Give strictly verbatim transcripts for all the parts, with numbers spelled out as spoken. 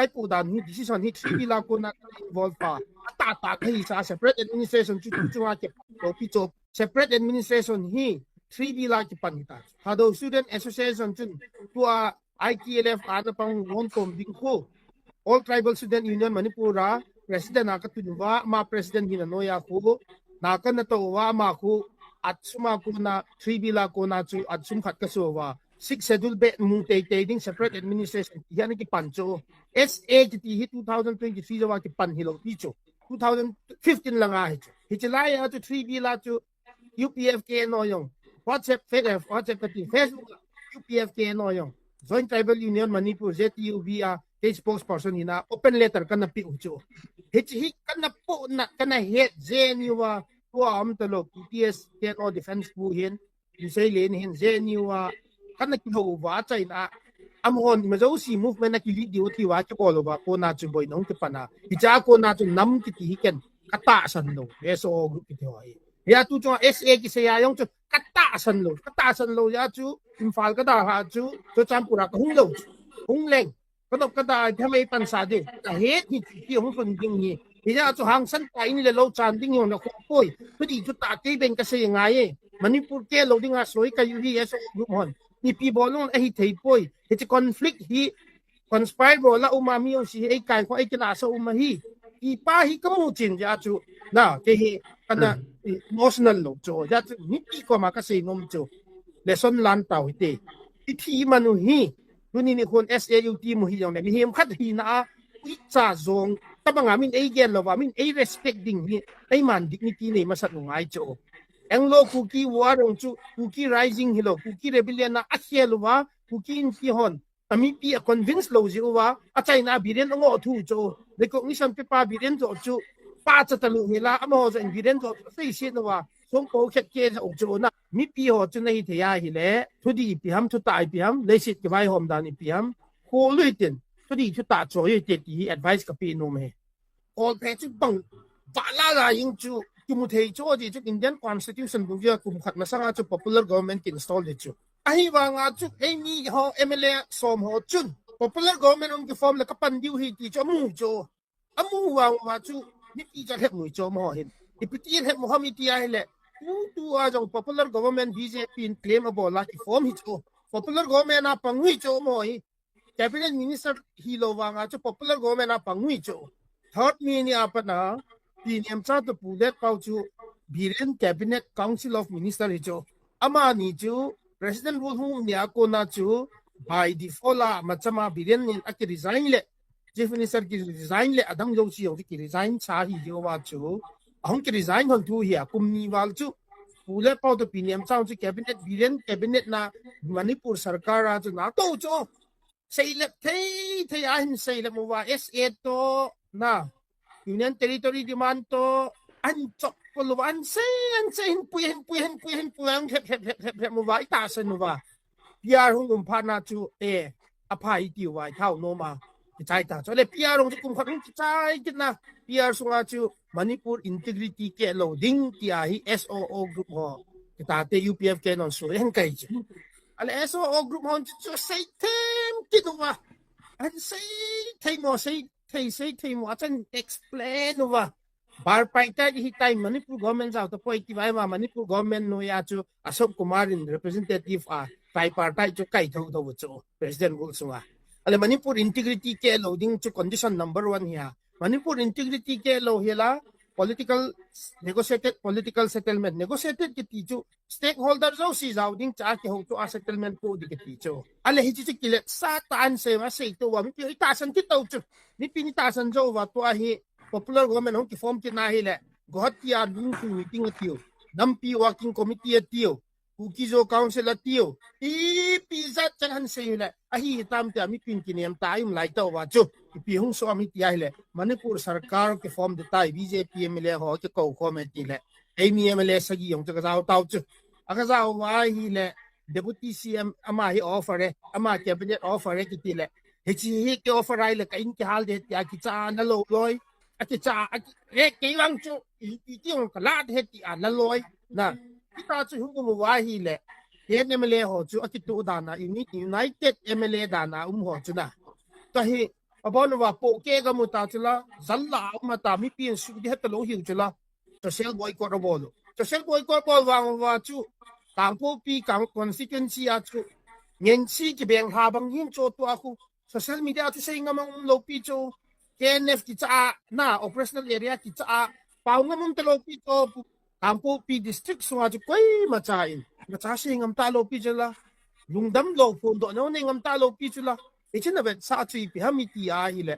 Ai pu dan hi decision hi three B la kona involve pa. Ata ta ka hi sa separate administration chu chu chu a ke to pi cho. Separate administration hi three B la kipan hi ta. Thadou Student Association chun tua I T L F ana pang won tom ding khu. All Tribal Student Union Manipur a president a ka tun uva, ama president hi na noya khu. Na ka na to uva ama khu at suma kona three B la kona chu at sum khat ka so uva. Sixth Schedule be mu tei tei ding separate administration hi ana kipan cho. S A kiti hi two thousand twenty-three jawa kipan hi lo ti cho. Two thousand fifteen la nga hi cho. Hi chi lai a chu three B la chu U P F K N O jong. WhatsApp, Fe-, eh, WhatsApp kati, Facebook, U P F K N O jong. Joint Tribal Union Manipur, J T U B a, kei spokesperson hi na, open letter kana pi u cho. Hi chi hi kana po na, kana het J N U a, tua om ta lo, P T S, K N O Defense Pu hin, Lusei le ni hin J N U a, kana ki ho va chai na, am hon, ma jo si movement na ki lead diu thi va, ki bol va, kona chu boi nong ki pana. Hi cha kona chu nam kiti hi ken, ka tahsan lo, S O O group kiti ho hi. Ya tu chu S A ki se ya jong chu, ka tahsan lo, ka tahsan lo ya chu, Imphal ka da ha chu, chu Churachandpur a ka hung lo chu, hung leng. Ka dop ka da, ka mei pan sa ding. Ka het hi, hi hung sun ding hi. Hi ya chu hangsan ta in le lo chan ding hi na ko poi. Chu di chu ta kei ben ka sei ngai e. Manipur ke lo ding a soi ka yu hi S O O group hon. Ni pi bol long a hi thei poi. Hi chi conflict hi conspire bol la uma mi o si ei kai ko ei kila sa uma hi. I pa hi ka mu chin ya chu. Na, ke hi, kana, Mm. Emotional lo chu. Ya chu, ni pi ko ma ka sei nom chu. Lesson lan tau hi te. I thi manu hi. Tuni ni khun S A U ti mu hi jong le, mihem khat hina a, uicha jong, tabanga min ei gel lova, min ei respect ding hi, ei man dignity nei masat u ngai chu. Anglo Kuki War jong chu, Kuki Rising hi lo, Kuki Rebellion a, a khel uva, Kuki Inpi hon, a mipi a convince lo ji uva, a China Biren a ngo thu chu, recognition paper Biren jo chu, pa cha talu hi la, amaho jo in Biren jo chu, sei sin uva, song ko khet ke jo chu na, mipi ho chu na hi thei a hi le, thu di ipi ham, thu ta ipi ham, leiset ki vai hom dan ipi ham, ko lui tin, thu di thu ta cho ye te ti hi advice ka pi nom he. Kol phe chu bang, ba la la ying chu, ki mu thei cho ji chu Indian Constitution bu via kum khat masanga chu popular government ki install de chu. Ahi vanga chu, ei mi ho M L A som ho chun, popular government um ki form le ka pan diu hi ti chu mu chu. Amu vang va chu, mi ti cha lhep mu cho mo hin. Ipi ti lhep mu ham i ti a hi le, tu tu a jong popular government B J P in claim a bol a ki form hi chu. Popular government a pang hi chu mo hi. Cabinet minister hi lo vanga chu popular government a pang hi chu. Third mi ni a pat na, Pi Nemcha to Pu Letpao chu Biren Cabinet Council of Minister hi chu. Amani chu President rule hung ni a kona chu by default a machama Biren in a ki resign le. Chief Minister ki resign le adang jo si jong ki resign cha hi jo wa chu. Ahung ki resign hon thu hi a kum ni val chu. Pu Letpao to Pi Nemcha chu cabinet Biren cabinet na Manipur sarkar a chu na to chu. Seilep thei thei a hin seilep mu va S A to na Union Territory demand to an chok ko lo an sei an sei hin pui hin pui hin pui hin pui an hep hep hep hep hep mu va i tahsan mu va. P R hung um phat na chu e a pha i ti u va i thau no ma. Ki chai ta chu le P R hung chu kum khat hung ki chai kit na P R sunga chu Manipur integrity ke lo ding ti a hi S O O group ho. Ki ta te U P F K non su hen kai chu. Ale S O O group hon chu sei them kit u va. An sei thei mo sei thei sei thei mo a chan explain u va. Bar pai ta hi tai Manipur government jao ta poi ti vai ma Manipur government no ya chu Ashok Kumar in representative a tripartite chu kai tho tho chu president rule sunga. Ale Manipur integrity ke lo ding chu condition number one hi a. Manipur integrity ke lo hi la political negotiated political settlement negotiated ki ti chu stakeholder jo si jao ding cha ki ho chu a settlement ko di ki ti chu. Ale hi chu chu ki le sa ta an se ma sei to wa mi pi i tahsan ki to chu. Mi pi ni tahsan jo wa to a hi popular government hung ki form ki na hi le. Guwahati a lung tu meeting a tiu. Nampi working committee a tiu. Kuki Zo Council a tiu. I pi zat chan han sei le. A hi tam te a mi pin ki nem ta im lai to wa chu. I pi hung so mi ti a hi le. Manipur sarkar ki form de tai B J P M L A ho ki ko ko me ti le. Ei mi M L A sagi yong chu ka zau tau chu. A ka zau wa hi le. Deputy C M ama hi offer e. Ama cabinet offer e ki ti le. Hi chi hi ki offer ai le ka in ki hal de ti a ki cha na lo loi. A ki cha, a ki, e, kei vang chu, i, i, ki vang ka la de ti a na loi. Na, ki ta chu hung um wa hi le. He M L A ho chu, a ki tu dana, uni-, United M L A dana, um ho chu na. Ka hi, Abon uva pohkeh gam u ta chu la, jal la um ta, mipi in sudih het lou hiu chu la. Social boycott abol u. Social boycott bol vang uva chu, Kangpokpi, Kang constituency a chu, ngensi kibeng ha bang hin cho tua khu, social media chu sei ngam ang um lou pi chu, K N F kicha a, na, operational area kicha a, pau ngam um ta lou pi chu, Kangpokpi district sunga chu koima cha in, macha sei ngam ta lou pi chu la, lungdam lou phondoh neo nei ngam ta lou pi chu la, hiche na vetsah chu ipi ham iti a hile,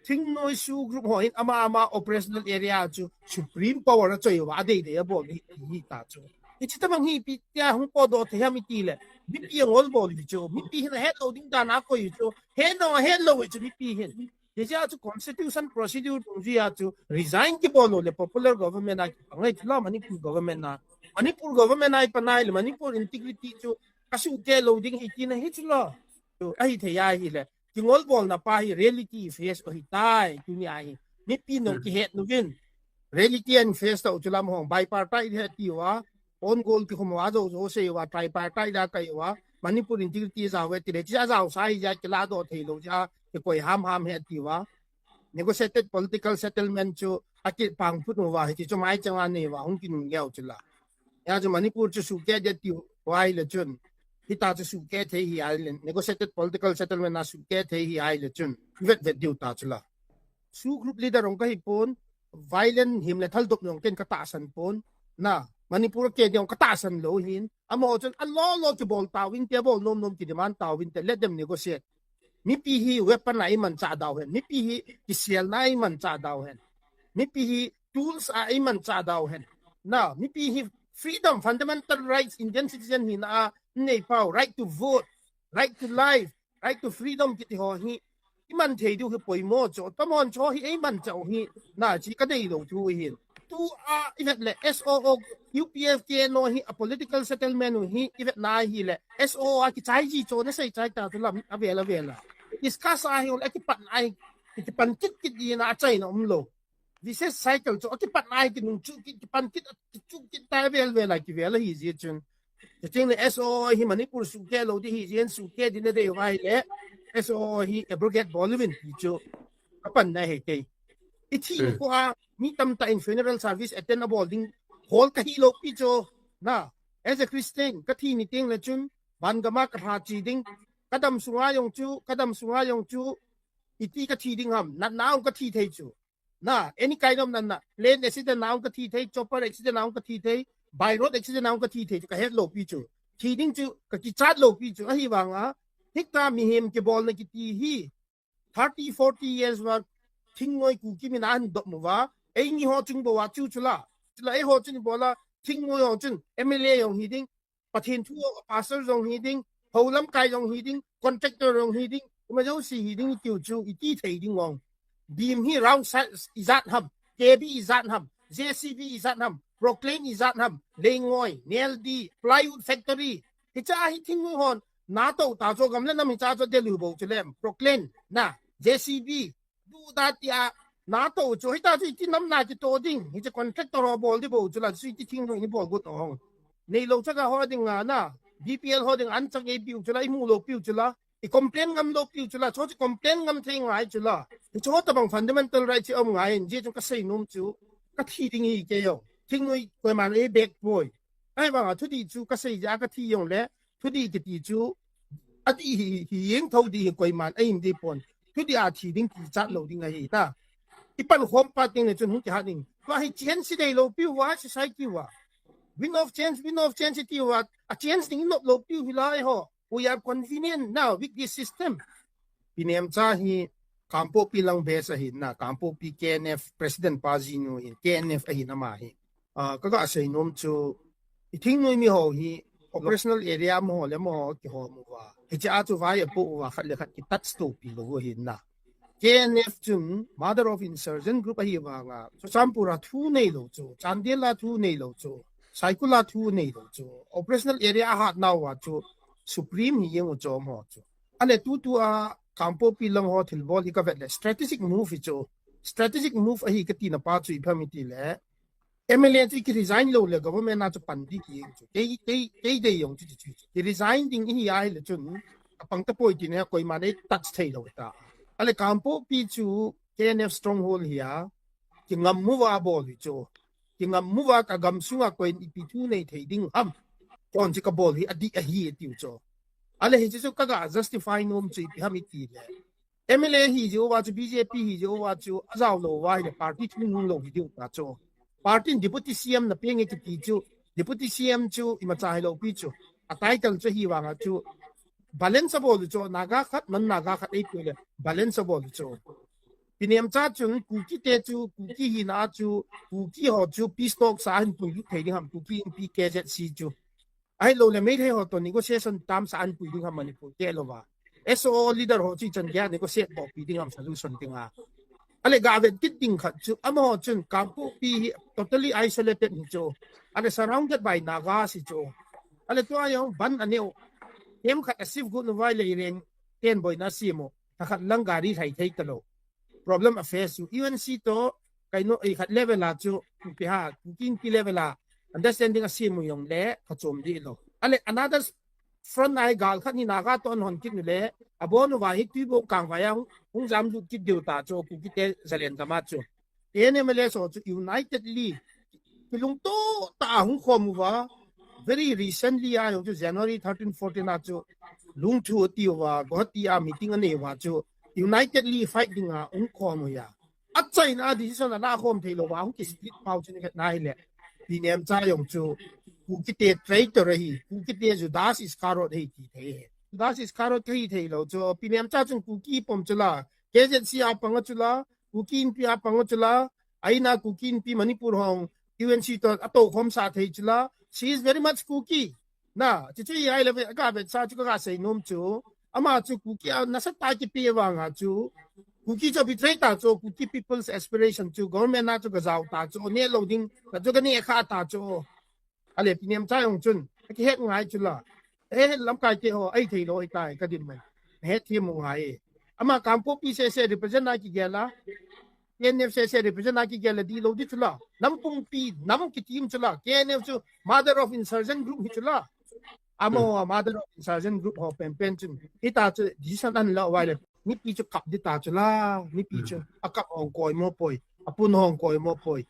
Thingnoi SoO group ho hin ama ama operational area chu supreme power a choi uva, adei dei abol hi, hi ta chu. Hiche tabang hi ipi tia hung potdoh thei ham iti le, mipi angol bol hi chu, mipi hin ahet lou ding dan a koi hi chu, het lou, het lou hi chu mipi hin. Hiche a chu constitution procedure dungjui a chu resign kibol lou le popular government a kipang ahi chu la Manipur government a. Manipur government a ipan ahi le Manipur integrity chu kasukeh lou ding ahi tina hi chu la. Chu ahi thei ahi le. Kingol bolna pa hi reality face u ahi tai, tuni a hi. Mipi nong kihet nu vin. Reality a face tau chu lam hong bipartite het ti uva. Own goal kikhum uva jo jo sei uva tripartite da kai uva. Manipur integrity jao ve ti le. Chi a jao sa hi ja kila doh thei lou ja. Kikoi ham ham het ti uva. Negotiated political settlement chu akipang phut uva hi chu mai chang a nei uva. Hung kinung geu chu la. Hia chu Manipur chu sukeh ding ti uva ahi le chun. Hita chu sukeh thei hi ahi le. Negotiated political settlement a sukeh thei hi ahi le chun. Vet vet diu ta chu la. SoO group leader ong kahi pon. Violent him le thaldop nong ken katahsan pon. Na, Manipur ke ding ong katahsan lou hin. Amaho chun alolo kibol tauvin te, bol nom nom kidemand tauvin te. Let them negotiate. Mipi hi weapon a imanchah dau hen. Mipi hi kiselna a imanchah dau hen. Mipi hi tools a imanchah dau hen. Na, mipi hi freedom, fundamental rights, Indian citizen hina a nei pau, right to vote, right to life, right to freedom kiti ho hi iman thei diu hi poimo chu. Tamon chu hi eimanchah u hi, na, chi kadei lou thu hi. Tu a ivet le S O O, U P F K N O hi a political settlement u hi ivet na hi le S O O a kichai ji chu na sei chai ta tu lam avel avel a. Discuss a hi ul akipan ai, kipan kit kit ding a achaina umlou. Vicious cycle chu akipan ai kinung chu kit, kipan kit, chu kit ta vel vel a kivel ahi ji chun. Chuting le S O O hi Manipur sukeh lou ding hi jin sukeh ding na dei uva ahi le S O O hi abrogate bol uvin ti chu. Kapan na he kei. Ithi ko a mi tamtah in funeral service attend abol ding hol kahi lou pi chu. Na, as a Christian, kathi ni teng le chun, van gam a kalha chi ding, kadam sunga jong chu, kadam sunga jong chu, iti kathi ding ham, natna ong kathi thei chu. Na, any kind of natna, plane accident na ong kathi thei, chopper accident na ong kathi thei, by road accident na ong kathi thei chu, kahet lou pi chu. Thi ding chu, kakichat lou pi chu, ahi vang a, hita mihem kibolna kiti hi, thirty, forty years va, Thingnoi Kuki min a hin dop mu va, eini ho chung bou a chu chu la. Chu la eiho chun bol a, Thingnoi ho chun, M L A jong hi ding, Pathen thu, pastor jong hi ding, hou lamkai jong hi ding, contractor jong hi ding, ima jouse hi ding tiu chu, iti thei ding ong. Beam hi round size ijat ham, K B ijat ham, J C B ijat ham, Proclain ijat ham, Leingoi, Neldi, Plywood Factory. Hicha hi Thingnoi hon, na to ta chu gam le nam hicha chu delu bou chu lem, Proclain, na, J C B, du da tia, na to chu, hita chu iti nam na kito ding, hicha contractor ho bol di bou chu la, chu iti Thingnoi ni bol got ong. Neilou chaga ho ding a na, B P L ho ding an chang e piu chu la, imu lou piu chu la, i complain ngam lou piu chu la, chu chu complain ngam thei ngai chu la. Chu tabang fundamental right chu um ngai, ji chu kasei nom chu, kathi ding hi kei jong. Thingnoi koiman ei bek poi. Ahivang a thudih chu kasei ja kathi jong le, thudih kiti chu, adih hi, hi jeng tho dih hi koiman ei um dih pon. Thudih a thi ding kichat lou ding ahi ta. Ipan khom pa teng le chun hung kihat ding. Tua hi change si dei lou piu va, society va. Wind of change, wind of change ti va. A change ding nop lou piu hi lai ho. We are convenient now with this system. Pi Nemcha hi Kangpokpi lang base ahi na, Kangpokpi K N F President pa jinu hi, K N F ahi na ma hi. Ah, kaga sei nom chu, i Thingnoi mi ho hi, operational area mo ho le mo ho kihom uva. Hiche a chu vai apo uva khat le khat ki touch to pi lou ahi na. K N F chun mother of insurgent group ahi vang a, Churachandpur a thu neilou chu, Chandel a thu neilou chu, Saikul a thu neilou chu, operational area a hat nau a chu, Supreme hi jeng u chom ho chu. Ale tutu a Kangpokpi lang ho thilbol hi kavet le strategic move hi chu. Strategic move ahi kati na pa chu ipi ham iti le. M L A chu ki resign lou le government a chu pan ding hi jeng chu. Kei, kei, kei dei jong chu chu chu. Ki resign ding ihi ahi le chun. Apang tapoi ti ne koiman ei touch thei lou ta. Ale Kangpokpi chu K N F stronghold hi a, kingam uva bol hi chu. Kingam uva ka gam sunga koiin ipi thu nei thei ding ham. Kon chu ka bol hi adih ahi tiu chu. Ale hichu chu ka ga justify nom chu ipi ham iti le. M L A hi jeh uva chu, B J P hi jeh uva chu, ajao lou uva ahile party thu nung lou hi diu ta chu. Party in Deputy C M na penge kiti chu, Deputy C M chu imacha hilou pi chu. A title chu hi vanga chu balance abol chu, Naga khat, non Naga khat eipui le balance abol chu. Pi Nemcha chun Kuki te chu, Kuki hina chu, Kuki ho chu peace talk sa ahin puilut thei ding ham, Kuki Inpi K Z C chu. Ahilou le Meitei ho toh negotiation terms a ahin pui ding ham Manipur keh louva. S O O leader ho chu ichan geiya negotiate bol pi ding ham solution dinga. Ale ga vet kit ding khat chu, amaho chun Kangpokpi hi totally isolated hi chu. Ale surrounded by Nagas hi chu. Ale tua jong ban aneo. Kem khat a shift got uva ahile Leireng ten boina sem u. Thakhat lang gari lhai thei talou. Problem a face chu U N C toh, kaino, ei khat level a chu, ipi ham, Kuki Inpi level a understanding asem u jongle, ka chom dih lou. Ale, another front a hi gal khat hi Naga toh ahon kit u le, abon uva hi Tuibong Kangvai a hung, hung jam lut kit diu ta chu, Kuki te Zalen gam a chu. K N M L S ho chu unitedly, kilungto tah a hung khom uva, very recently a jong chu January thirteen, fourteen a chu, Lungthu ati uva, Guwahati a meeting anei uva chu, unitedly fight dinga hung khom uva. Achaina a decision ala khom thei louva, hung ki split pau chu ni khat na hile. Pi Nemcha jong chu, Kuki te traitor ahi, Kuki te Judas Iscariot ahi ti thei ahi. Judas Iscariot kahi thei lou chu, Pi Nemcha chun Kuki pom chu la, K Z C a pang a chu la, Kuki Inpi a pang a chu la, aina Kuki Inpi Manipur hong U N C toh atou khom sa thei chu la, she is very much Kuki. Na, chu chu hi ahile ve, ka vet sa chu ka ga sei nom chu. Ama chu Kuki a nasatah a kipe vanga chu. Kuki chu betray ta chu, Kuki people's aspiration chu, government a chu ga jao ta chu, neh lou ding, ka chu ga neh kha ta chu. Ale Pi Nemcha jong chun, akihet ngai chu la. Eh, lamkai te ho, ahi thei lou ahi tai, ka dinmun. Het them u ngai e. Ama Kangpokpi sese represent a kigel a. K N F sese represent a kigel a dih lou ding chu la. Nam pumpi, nam kiti um chu la. K N F chu mother of insurgent group hi chu la. Amaho a mother of insurgent group ho penpen chun. Hita chu decision ahin la uva ahile. Mipi chu kap ding ta chu la. Mipi chu. Akap hong koimo poi. Apun hong koimo poi.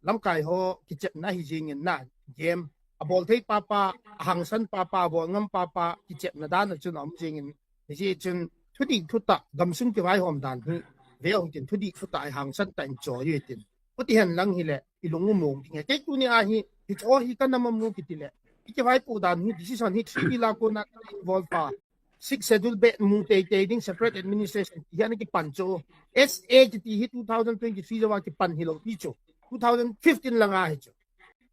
Lamkai ho kichepna hi jingin na, game, abol thei papa, ahangsan papa, abol ngam papa, kichepna dan a chun aum jingin, hijeh chun thudih thutah, gamsung kivaihom dan hi, ve ung tin thudih thutah, ahangsan tah in choi u hitin. Hiti hen lang hile, ilung u mong ding e. Kei tuni a hi, hicho hi ka nam a mu kiti le, i kivaipoh dan hi, decision hi three pillar kona ka involve pa. Sixth Schedule beh mu teitei ding separate administration ti hi ana kipan chu. S A kiti hi two thousand twenty-three jouva kipan hilou pi chu. Two thousand fifteen langa hi chu.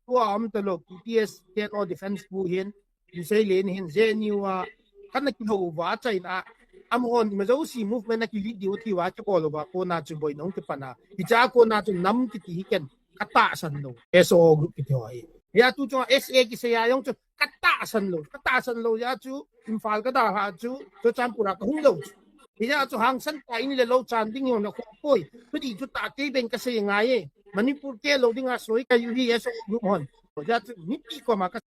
Tua um talou P T S K N O defense pu hin, Lusei Len hin, J N U a, kana kihou uva achaina, amahon ima jouse movement a kilead diu ti uva kibol uva kona chu boina hung kipan a. Hicha kona chu nam kiti hi ken ka tahsan lou. S O O group kiti ho hi. Hia tu chu S A kisei a jong chu ka tahsan lou, ka tahsan lou jeh a chu, Imphal ka dalha chu, Churachandpur a ka hung lou chu. Hijeh a chu hangsan tah in le lou chan ding jong na kho poi. Thudih thutah kei beng ka sei ngai e. Manipur keh lou dinga soi ka u hi S O O group hon. Hijeh a chu mipi koma ka